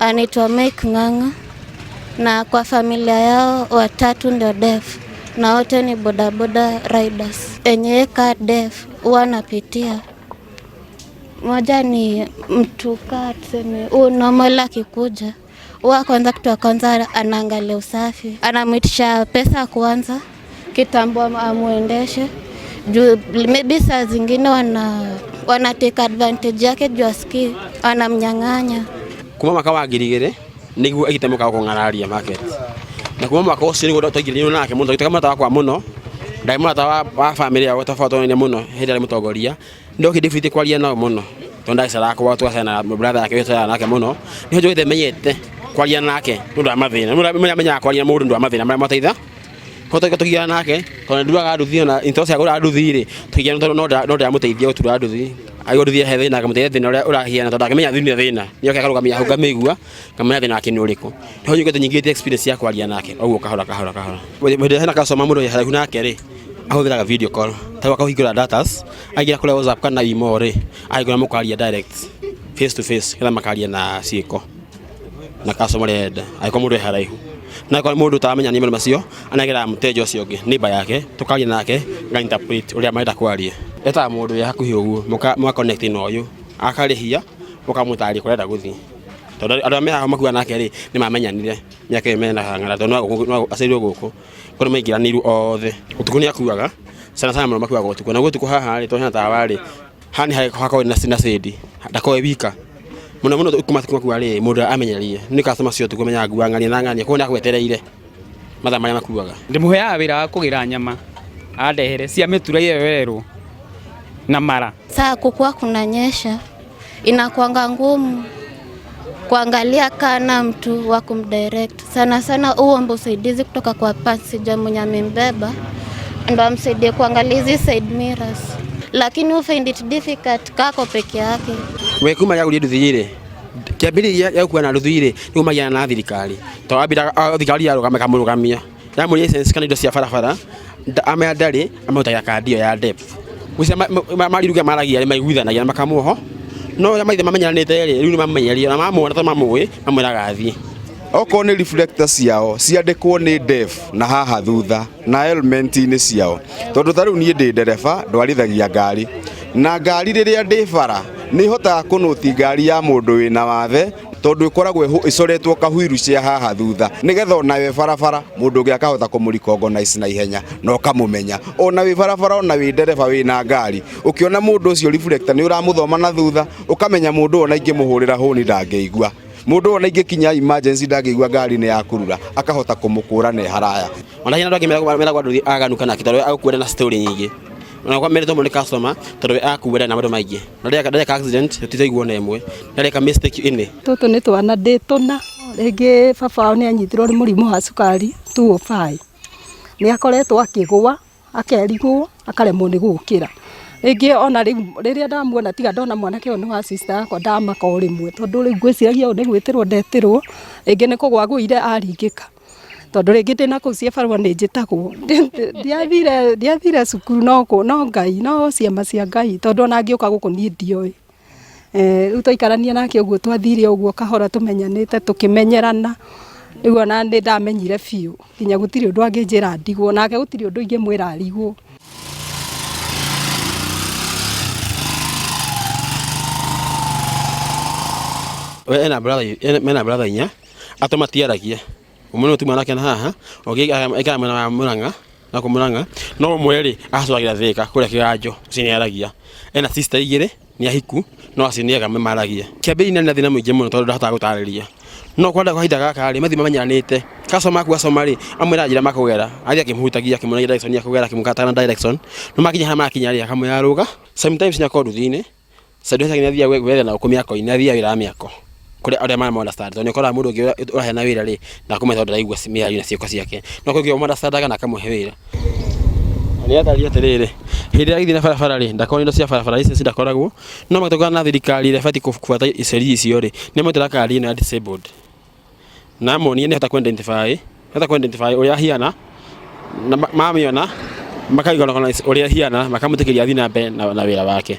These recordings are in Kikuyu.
Anaitwa Mike Ng'ang'a na kwa familia yao watatu ndio deaf na wote ni bodaboda riders. Enye ka deaf huwa anapitia moja ni mtu kaa tuseme huu normal akikuja huwa kwanza, kitu ya kwanza anaangalia usafi, anamwitisha pesa kwanza kitambo amuendeshe juu maybe saa zingine wana take advantage yake juu asikii, anamnyang'anya. Kuma mwaka wa 2000 niguo egite mukawa kung'araria market, na kuma mwaka ũcio niguo twaingĩranire nake mũno, tũgĩtuĩka mũrata wakwa mũno. Ndarĩ mũrata wa family yao tofauti mũno hĩndĩ arĩ mũtongoria. Ndokire ndibũtie kwaria nao mũno tondũ ndaceraga kwao, twacera na brother yake twaceraga nake mũno. Nĩho njũkĩte menyete kwaria nake nĩ ũndũ wa mathĩna. Nĩ amenyaga kwaria na mũndũ nĩ ũndũ wa mathĩna marĩa mateitha koguo tũgiana nake tondũ nduaga nduthi, ona into cia gũra nduthi rĩ, tũgiana tondũ no ndĩramũteithia gũtura nduthi. Agĩrwo nduthi he thĩna, ngamũteithia thĩna ũrĩa ũrahiana tondũ ndangĩmenya thĩna thĩna nĩoke akarũgamia hau ngamĩigua ngamenya thĩna wake nĩ ũrĩkũ. Nĩho njũkĩte nyingĩrĩte experience ya kwaria nake ũguo kahora kahora kahora. Hĩndĩ ĩrĩa hena customer mũndũ wĩ haraihu nake rĩ, ahũthĩraga video call, ta rĩu akahingũra datas, aingĩra kũrĩa WhatsApp kana Imo rĩ, ahingũra mũkaria direct face to face, nĩgetha makaria na ciĩko na customer ũrĩa arenda angĩkorwo mũndũ e haraihu. Na angĩkorwo nĩ mũndũ ũtaramenya nĩ maũndũ macio, anengeraga mũteja ũcio ũngĩ nĩmba yake, tũkaria nake nga interpret ũrĩa marenda kwaria. Etaga mũndũ wĩ hakuhĩ ũguo, mũga connect na ũyũ, akarĩhia, ũkamũtarĩria kũrĩa arenda gũthiĩ. Tondũ andũ arĩa me haha makuaga nake rĩ, nĩ mamenyanire mĩaka ĩyo mena hang'ara tondũ no aciarirwo gũkũ. Koguo nĩ maingĩranĩirwo othe. Ũtukũ nĩ akuaga, sana sana mũno makuaga ũtukũ. Naguo ũtukũ haha rĩ, tondũ hena tawa rĩ, haha nĩ hakoragwo na shade, ndakoragwo e wika. Mũno mũno ũtukũ makuaga rĩ, mũndũ amenyerie. Nĩ customer cia ũtukũ menyaga ngua ng'ania na ng'ania, koguo nĩ agwetereire mathaa marĩa makuaga. Ndĩmũheaga wĩra wa kũgĩra nyama andehere cia mĩtura ĩyo werũ na mara. Saa kukuwa kunanyesha inakuanga ngumu kuangalia kana mtu wa kumdirect sana sana, uombe usaidizi kutoka kwa passenger mwenye amembeba ndo amsaidie kuangalia hizi side mirrors, lakini u find it difficult kako peke yake. We kuma rĩa nduthi rĩ, kĩambĩrĩria gĩa gũkua na nduthi rĩ, nĩ umagiana na thirikari tondũ ambira thirikari yarũgama ĩkamũrũgamia, yamũria license kana indo cia barabara, amenya ndarĩ, amũrutagira kandi ĩyo ya deaf. Gwĩciria mariruga maragia nĩ maiguithanagia na makamuoho, no ũrĩa maithe mamenyeranĩte rĩ, rĩu nĩ mamenyerie na mamuona ta mamũĩ, mamwĩraga athiĩ. Okorwo nĩ reflector ciao ciandĩkwo nĩ deaf na haha thutha na helmet-inĩ ciao, tondũ ta rĩu niĩ ndĩ ndereba ndwarithagia ngari, na ngari rĩrĩa ndĩ bara nĩ hotaga kũnũti ngari ya mũndũ wĩna wathe, tondũ ĩkoragwo ĩcoretwo kahuiru cia haha thutha, nĩgetha ona wĩ barabara mũndũ ũngĩ akahota kũmũ-recognize na ihenya na ũkamũmenya. Ona wĩ barabara ona wĩ ndereba wĩna ngari, ũkĩona mũndũ ũcio reflector nĩ ũramũthoma na thutha, ũkamenya mũndũ ũyũ ona ingĩmũhũrĩra hũni ndangĩigua, mũndũ ũyũ ona ingĩkinya emergency ndangĩigua ngari nĩ yakurura, akahota kũmũkũra na haraya. Ona hinya andũ angĩ meragwo andũ aganu kana kĩ, tondũ agũkuĩra na story nyingĩ. Ona kwa merĩtwo mũno nĩ customer tondũ we akuĩra na maũndũ maingĩ. Na ndareka accident tũtiraigua ona ĩmwe, ndareka mistake ĩnĩ. Tũtũ nĩ twana ndĩ tũna, rĩngĩ baba wao nĩ anyitirwo nĩ mũrimũ wa cukari 205. Nĩ akoretwo akĩgũa, akerigwo, akaremwo nĩ gũkĩra. Rĩngĩ ona rĩu rĩrĩa ndamuona tiga ndona mwanake ũyũ nĩ wa sister yakwa ndamaka o rĩmwe, tondũ rĩu ngwĩciragia ũyũ nĩ gwĩtĩrwo ndetĩrwo, rĩngĩ nĩ kũgũa agũire aringĩka. Tondũ rĩngĩ ndĩna kũu ciĩbarũa nĩ njĩtagwo. Ndiathire cukuru no Ngai, no ciama cia Ngai, tondũ ona angĩũka gũkũ niĩ ndioĩ. Rĩu twaikarania nake ũguo twathire ũguo kahora tũmenyanĩte tũkĩmenyerana, rĩu ona nĩ ndamenyire biũ nginya gũtirĩ ũndũ angĩnjĩra ndigwo, nake gũtirĩ ũndũ ingĩmwĩra arigwo. We ena brother, mena brother inya, atũ matiaragia. Ũmwe nĩwe tuma nake na haha, ũngĩ aikaraga mwena wa Murang'a, na kũ Murang'a, no ũmwe rĩ, acũragĩra Thĩka kũrĩa Kĩganjo, ũcio nĩ aragia. Ena sister igĩrĩ, nĩ ahiku, no acio nĩ ega maragia. Kĩambĩrĩria nĩ thĩna mũingĩ mũno tondũ ndahotaga gũtarĩria. No kwa kahinda gaka rĩ, mathiĩ mamenyeranĩte, customer aku acoma rĩ, amwĩraga njĩra makũgera, athiĩ akĩmũhutagia, akĩmuonagia direction ya kũgera, akĩmũkataga na direction, no makinya harĩa marakinya rĩ, akamwĩra rũga. Sometimes nĩ akoragwo nduthi-inĩ, Side nĩ athiaga gwetha na gũkũ mĩako-inĩ, nĩ athiaga wĩra wa mĩako kũrĩa arĩa mara understand tondũ nĩ ũkoraga mũndũ ũngĩ ũraheana wĩra rĩ, ndakũmenya tondũ ndaraigua mĩario na ciĩko ciake, no kũrĩ ũngĩ ũmũ understand na akamũhe wĩra. Na nĩ atarĩria atĩrĩrĩ, hĩndĩ ĩrĩa agĩthiĩ na barabara rĩ, ndakoragwo na indo cia barabara, license ndakoragwo, no magĩtũngana na thirikari ĩrĩa ĩbatiĩ gũbuata sheria icio rĩ, nĩ amwĩtĩra kandi ĩno ya disabled. Na amonia nĩ ahota kũ identify, ahota kũ identify ũrĩa ahiana, na mamĩona maka recognize ũrĩa ahiana, makamwĩtĩkĩria athiĩ na mbere na wĩra wake.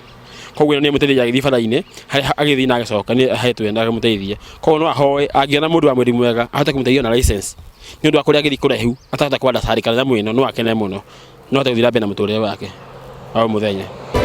Koguo ĩno nĩ ĩmũteithagia agĩthiĩ bara-inĩ, harĩa agĩthiĩ na agĩcoka nĩ ahetwo na akamũteithia. Koguo no ahoe angĩona mũndũ wa mwĩrĩ mwega ahote kũmũteithia na license nĩ ũndũ wa kũrĩa angĩthiĩ kũraihu atahota kwandacandĩka nyamũ ĩno, no akene mũno, no ahote gũthiĩ na mbere na mũtũrĩre wake wa o mũthenya.